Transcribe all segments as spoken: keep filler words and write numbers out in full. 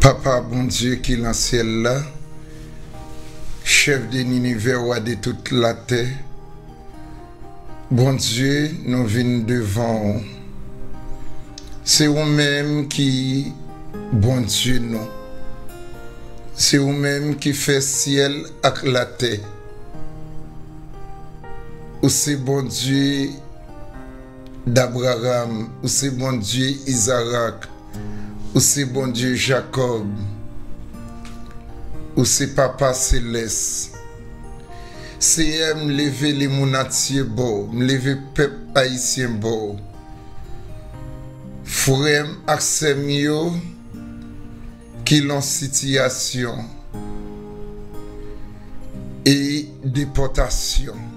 Papa Bondye ki lan syèl la, Chèf de linivè, Wa de tout latè, Bondye, nou vin devan w. Se ou menm ki Bondye nou. Se ou menm ki fè syèl ak latè. Ou se Bondye d'Abraham, ou se Bondye Izarak, ou se Bondye Jakòb, ou se Papa Selès. Seyè, m leve lemonn antye ba w, m leve pèp ayisyen ba w. Frè m ak sè m yo ki lan sitiyasyon e depòtasyon.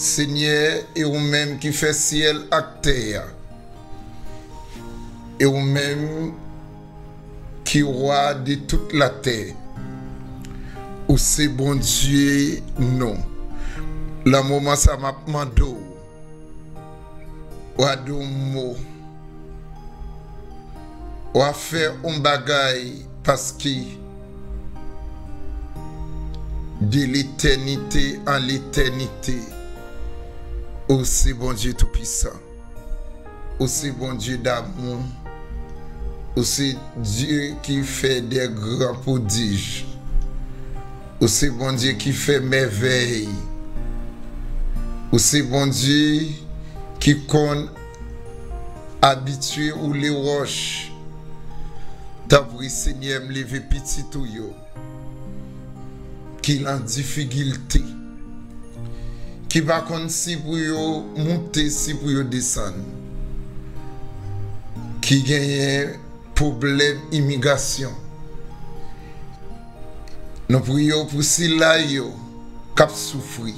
Senyè, e ou menm ki fè syèl ak tè a, e ou menm ki Wa de tout latè, ou se Bondye nou. Lan moman sa, m ap mande w, Wa di yon mo. Wa fè yon bagay, paske de letènite an letènite, ou se Bondye toupisan. Ou se Bondye damou. Ou se Dye ki fè de gran pwodij. Ou se Bondye ki fè mèvèy. Ou se Bondye ki konn abitye woule wòch. Tanpri, Senyè, m leve pitit ou yo ki lan difikilte, ki pa konn si pou yo moute, si pou yo desann, ki genyen pwoblèm imigrasyon. Nou priye w pou sila yo k ap soufri,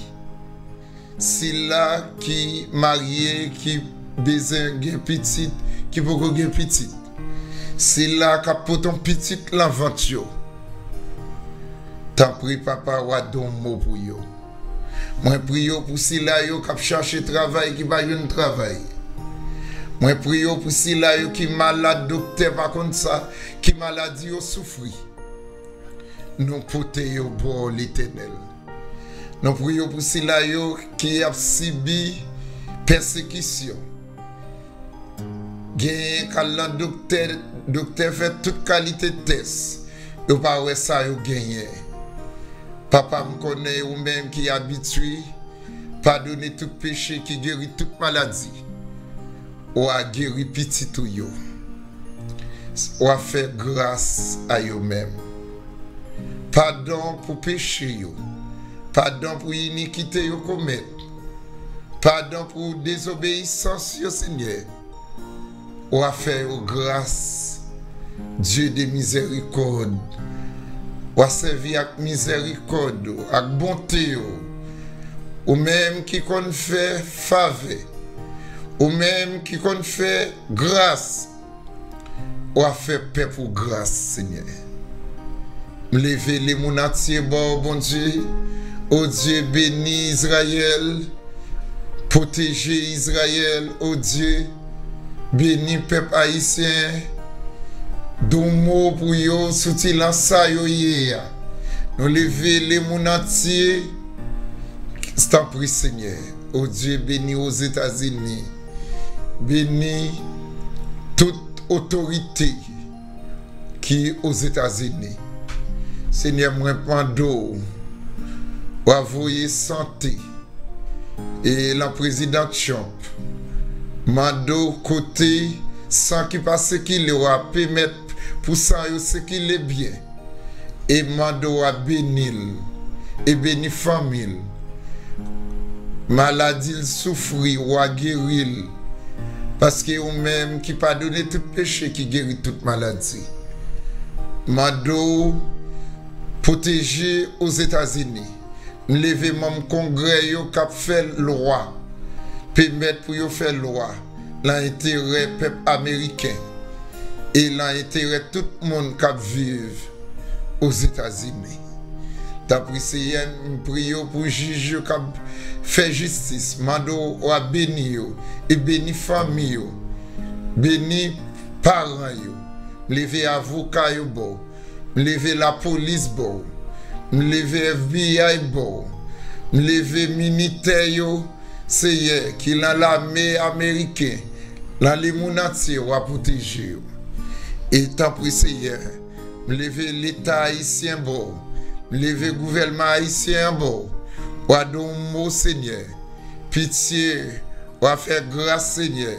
sila ki marye, ki bezwen gen pitit, ki poko gen pitit, sila k ap pote yon pitit lan vant yo. Tanpri, Papa, Wa di yon mo pou yo. Mwen priye w pou sila yo k ap chache travay, ki pa jwenn travay. Mwen priye w pou sila yo ki malad, doktè pa konn sa, ki maladi yo soufri. Nou pote yo ba w, Letènèl. Nou priye w pou sila yo ki ap sibi pèsekisyon. Genyen k al lan doktè, doktè fè tout kalite tès, yo pa wè sa yo genyen. Papa, m konnen ou menm ki abitye padone tout peche, ki geri tout maladi. Wa geri pitit ou yo. Wa fè gras a yo menm. Padon pou peche yo. Padon pou inikite yo komèt. Padon pou dezobeyisans yo, Senyè. Wa fè yo gras, Dye de mizèrikòd. Wa sèvi ak mizèrikòd ou, ak bonte ou. Ou menm ki konn fè favè. Ou menm ki konn fè gras. Wa fè pèp ou gras, Senyè. M leve lemonn antye ba w, Bondye. O Dye, beni Izrayèl. Pwoteje Izrayèl, o Dye. Beni pèp ayisyen. Di yon mo pou yo, soti lan sa yo ye a. Nou leve lemonn antye. Tanpri, Senyè. O Dye, beni Ozetazini. Beni tout otorite ki Ozetazini. Senyè, mwen mande w, wa voye sante e lan prezidan Trump. Mande w kote san ki pa sikile, wa pèmèt pou san yo sikile byen. E mande w a beni l, e beni fanmi l. Maladi l soufri, wa geri l. Paske ou menm ki padone tout peche, ki geri tout maladi. Mande w pwoteje Ozetazini. M leve manm Kongrè yo k ap fè lwa. Pèmèt pou yo fè lwa lan enterè pèp ameriken e lan enterè tout moun k ap viv Ozetazini. Tanpri, Seyè, m priye w pou jij yo k ap fè jistis. Mande w a beni yo e beni fanmi yo. Beni paran yo. M leve avoka yo ba w. M leve lapolis ba w. M leve F B I ba w. M leve militè yo, Seyè, ki nan lame ameriken, nan lemonn antye, w a pwoteje yo. E tanpri, Seyè, m leve Leta ayisyen ba w. M leve gouvènman ayisyen an ba w. W a di yon mo, Senyè. Pitye, w a fè gras, Senyè.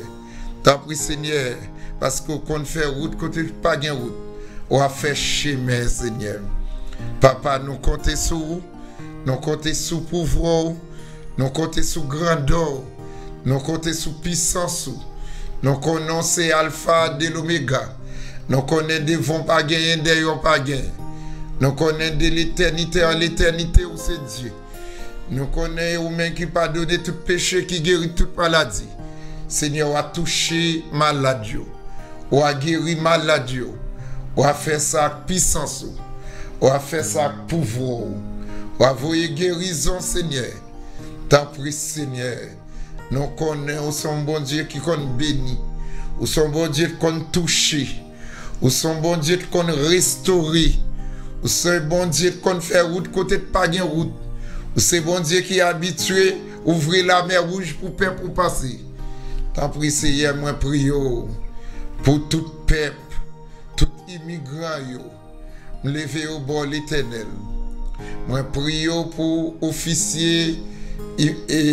Tanpri, Senyè, paske w konn fè wout kote pa gen wout. W a fè chemen, Senyè. Papa, nou konte sou ou. Nou konte sou pouvwa w. Nou konte sou grandè w. Nou konte sou pisans ou. Nou konnen w se Alfa de Lomega. Nou konnen devan w pa genyen, dèyè w pa genyen. Nou konnen de letènite an letènite, ou se Dye. Nou konnen ou menm ki padone tout peche, ki geri tout maladi. Senyè, w a touche malad yo. W a geri malad yo. W a fè sa ak pisans ou. W a fè sa ak pouvwa ou. W a voye gerizon, Senyè. Tanpri, Senyè. Nou konnen ou se yon Bondye ki konn beni. Ou se yon Bondye ki konn touche. Ou se yon Bondye ki konn restore. Ou se yon Bondye ki konn fè wout kote pa gen wout. Ou se Bondye ki abitye ouvri Lamè Wouj pou pèp ou pase. Tanpri, Seyè, mwen priye w pou tout pèp, tout imigran yo. M leve yo ba w, Letènèl. Mwen priye w pou ofisye i-, e,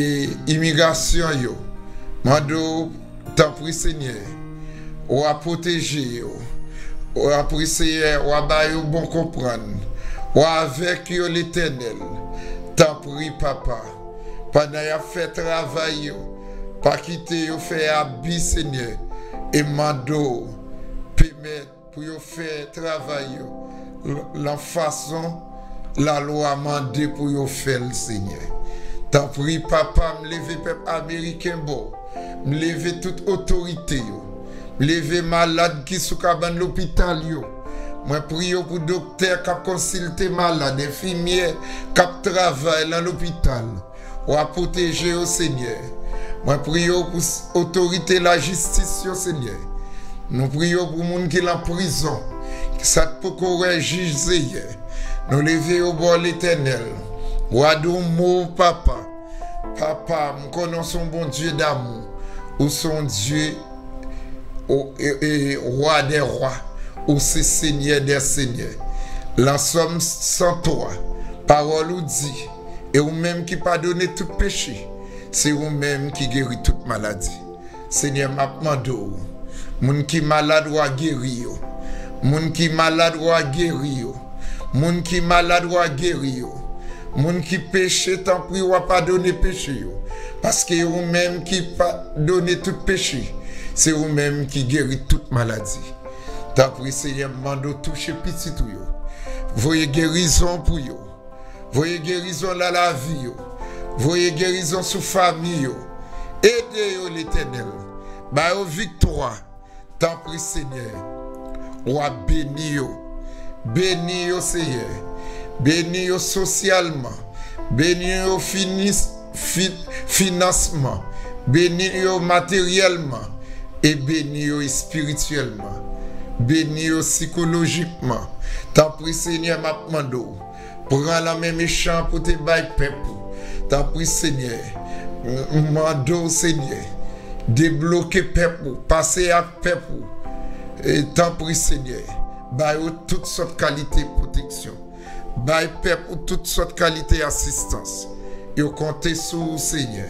imigrasyon yo. Mande w, tanpri, Senyè, w a pwoteje yo. W a pri, Seyè, w a ba yo bon konprann. W a avèk yo, Letènèl. Tanpri, Papa. Pandan y ap fè travay yo, pa kite yo fè abi, Senyè. E mande w, pèmèt pou yo fè travay yo l-, lan fason lalwa mande pou yo fè l, Senyè. Tanpri, Papa, m leve pèp ameriken ba w. M leve tout otorite yo. M leve malad ki sou kabann lopital yo. Mwen priye w pou doktè k ap konsilte malad, enfimyè k ap travay lan lopital. W a pwoteje yo, Senyè. Mwen priye w pou s-, otorite lajistis yo, Senyè. Nou priye w pou moun ki lan prizon, ki sa k poko wè jij, Senyè. Nou leve yo ba w, Letènèl. W a di yon mo, Papa. Papa, m konnen w se yon Bondye damou. Ou se yon Dye, o, e, e, Wa dè wa. Ou se Senyè dè senyè. Lan Sòm san twa, pawòl ou di, e ou menm ki padone tout peche, se ou menm ki geri tout maladi. Senyè, m ap mande w, moun ki malad, w a geri yo. Moun ki malad, w a geri yo. Moun ki malad, w a geri yo. Moun ki peche, tanpri, w a padone peche yo. Paske ou menm ki padone tout peche, se ou menm ki geri tout maladi. Tanpri, Senyè, m mande w touche pitit ou yo. Voye gerizon pou yo. Voye gerizon nan lavi yo. Voye gerizon sou fanmi yo. Ede yo, Letènèl. Ba yo viktwa. Tanpri, Senyè. W a beni yo. Beni yo, Senyè. Beni yo sosyalman. Beni yo finis-, fi-, finansman. Beni yo materyèlman. E beni yo espirityèlman. Beni yo sikolojikman. Tanpri, Senyè, m ap mande w. Pran lan men mechan an pou te bay pèp ou. Tanpri, Senyè. M, m mande w, Senyè. Debloke pèp ou. Pase ak pèp ou. E tanpri, Senyè. Ba yo tout sòt kalite pwoteksyon. Bay pèp ou tout sòt kalite asistans. Yo konte sou ou, Senyè.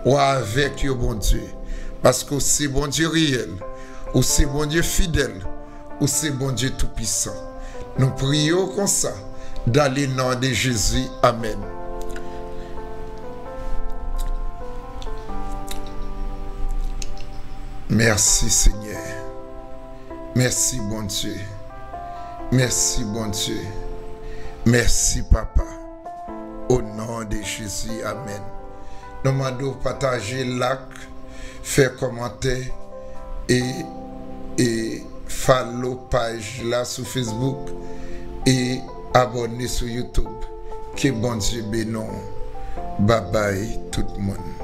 W a avèk yo, Bondye. Paske w se Bondye reyèl. Ou se Bondye fidèl. Ou se Bondye toupisan. Nou priye w konsa, dans le nom de Jésus. Amèn. Mèsi, Senyè. Mèsi, Bondye. Mèsi, Bondye. Mèsi, Papa. Au nom de Jésus. Amèn. Nou mande w pataje, like, fè kòmantè e, e follow paj la sou Facebook e abòne sou YouTube. Ke Bondye beni w. Babay tout moun.